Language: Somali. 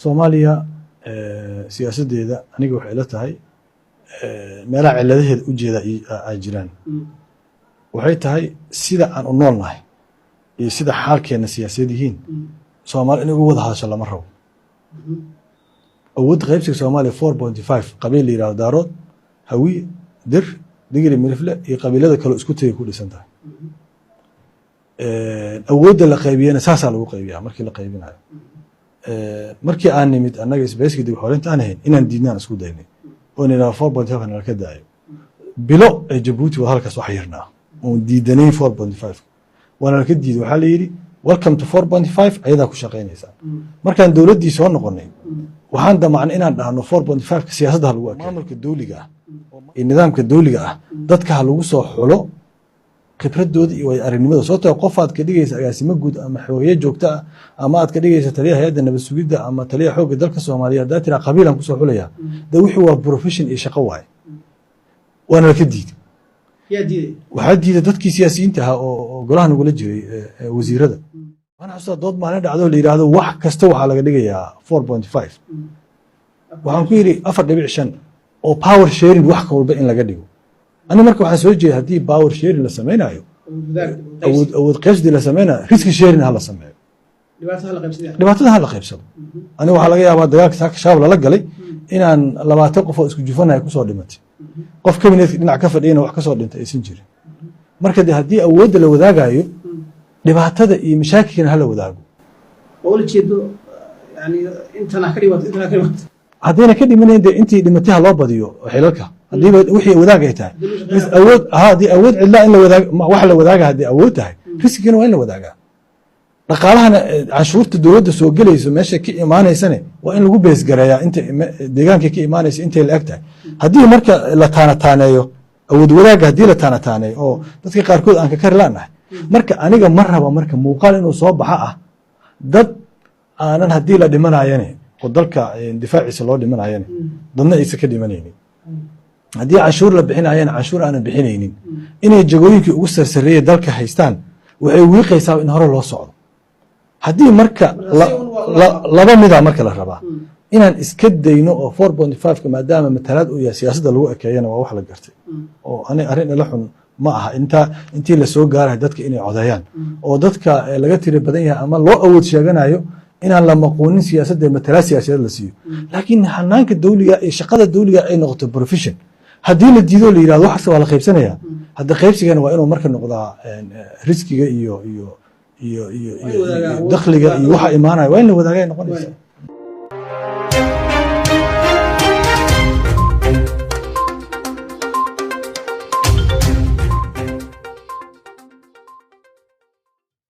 Soomaaliya siyaasaddeeda aniga waxay ila tahay meelaha ciladaheeda ujeeda ay jiraan waxay tahay sida aan u nool nahay iyo sida xaalkeena siyaasadeed yihiin. Soomaali in uga wada hadasho lama rabo. Awoodda qaybsiga Soomaaliya 4.5, qabiil la yihahdo Daarood, Hawiye, Dir, Digri, Mirifle iyo qabiilada kale isku tegay ku dhisan tahay. Awoodda la qaybiyana saasaa lagu qaybiyaa. Markii la qaybinayo, markii aan nimid annaga isbahaysiga dib xoreynta aan ahayn, inaan diidnaan isku daynay oo nidhaha 4.5 nala ka daayo. Bilo ee Jabuuti wada halkaas wax yirnaa oon diidanayn 4.5, waana laka diiday. Waxaa la yidhi, "Welcome to 4.5," ayadaa ku shaqaynaysaa. Markaan dowladdii soo noqonay, waxaan damacnay inaan dhahno 4.5 ka siyaasadda ha lagu ekeeyo, maamulka dowliga ah iyo nidaamka dowliga ah dadka ha lagu soo xulo khibradooda iyo waayo aragnimada. Sababtoo qof aad ka dhigaysa agaasimo guud ama xogeeye joogto ah ama aad ka dhigaysa taliyaha hay-adda nabad sugidda ama taliyaha xoogga dalka Soomaaliya, haddaa tiraa qabiilaan kusoo xulaya, de wixii waa profession iyo shaqo waaye. Waana laka diiday. Yaa diiday? Waxaa diiday dadkii siyaasiyiinta ahaa oo golaha nagula jiray, wasiirada. Waxaan xasuustaa dood maalin dhacdo la yidhaahdo wax kasta waxaa laga dhigayaa 4.5. Waxaan ku yidhi 4.5 oo power sharing wax walba in laga dhigo. Ani marka waxaan soo jeeda haddii power sharing la samaynayo, awood qaybsidii la sameynayo, risk sharing ha la sameeyo. Dhibaato hala qaybsadaya. Dhibaatada ha la qaybsado. Aniga waxaa laga yaabaa dagaalka saaka Shabaab lala galay inaan 20 qof oo isku jufanaya kusoo dhimatay, qof cabinetka dhinac ka fadhiyana wax kasoo dhintay aysan jirin. Marka de haddii awoodda la wadaagayo, dhibaatada iyo mashaakilkana hala wadaago. Oo ula jeedo yani intana ka dhimato, intana ka dhimato. Haddayna ka dhimanayn, de intii dhimatay ha loo badiyo xilalka, haddiiba wixii wadaag ay tahay. Bas awood ha haddii awood cidlaa in la wadaag, wax la wadaaga haddii awood tahay, riskigana waa in la wadaagaa. Dhaqaalahana canshuurta dowladda soo gelayso meesha ka imaanaysane waa in lagu beesgareeyaa inta deegaanka ka imaanaysa intay la eg tahay. Haddii marka la taanataaneeyo awood wadaagga, haddii la taanataaneeyo oo dadka qaarkood aan ka kari laanahay, marka aniga ma raba marka muuqaal inuu soo baxa ah dad aanan haddii la dhimanayane oo dalka difaaciisa loo dhimanayane dadna aysan ka dhimanaynin, haddii canshuur la bixinayana canshuur aanan bixinaynin, inay jagooyinkii ugu sarsareeyay dalka haystaan. Waxay wiiqaysaa in hore loo socdo. Haddii marka laba mida marka la rabaa inaan iska dayno oo 4.5-ka maadaama matalaad uu yahay siyaasadda lagu ekeeyana, waa wax la gartay oo ani arrin ila xun ma aha. Inta intii lasoo gaarayo dadka inay codeeyaan oo dadka laga tiri badan yahay ama loo awood sheeganayo inaan la maquunin siyaasadda, matalaad siyaasadeed la siiyo, laakiin hanaanka dawliga iyo shaqada dawliga ay noqoto profession. Haddii la diido, la yirahdo wax kasta waa la qaybsanaya, hadda qaybsigana waa inuu marka noqdaa riskiga iyo dakhliga iyo waxa imaanaya waa in la wadaagay noqonaysa.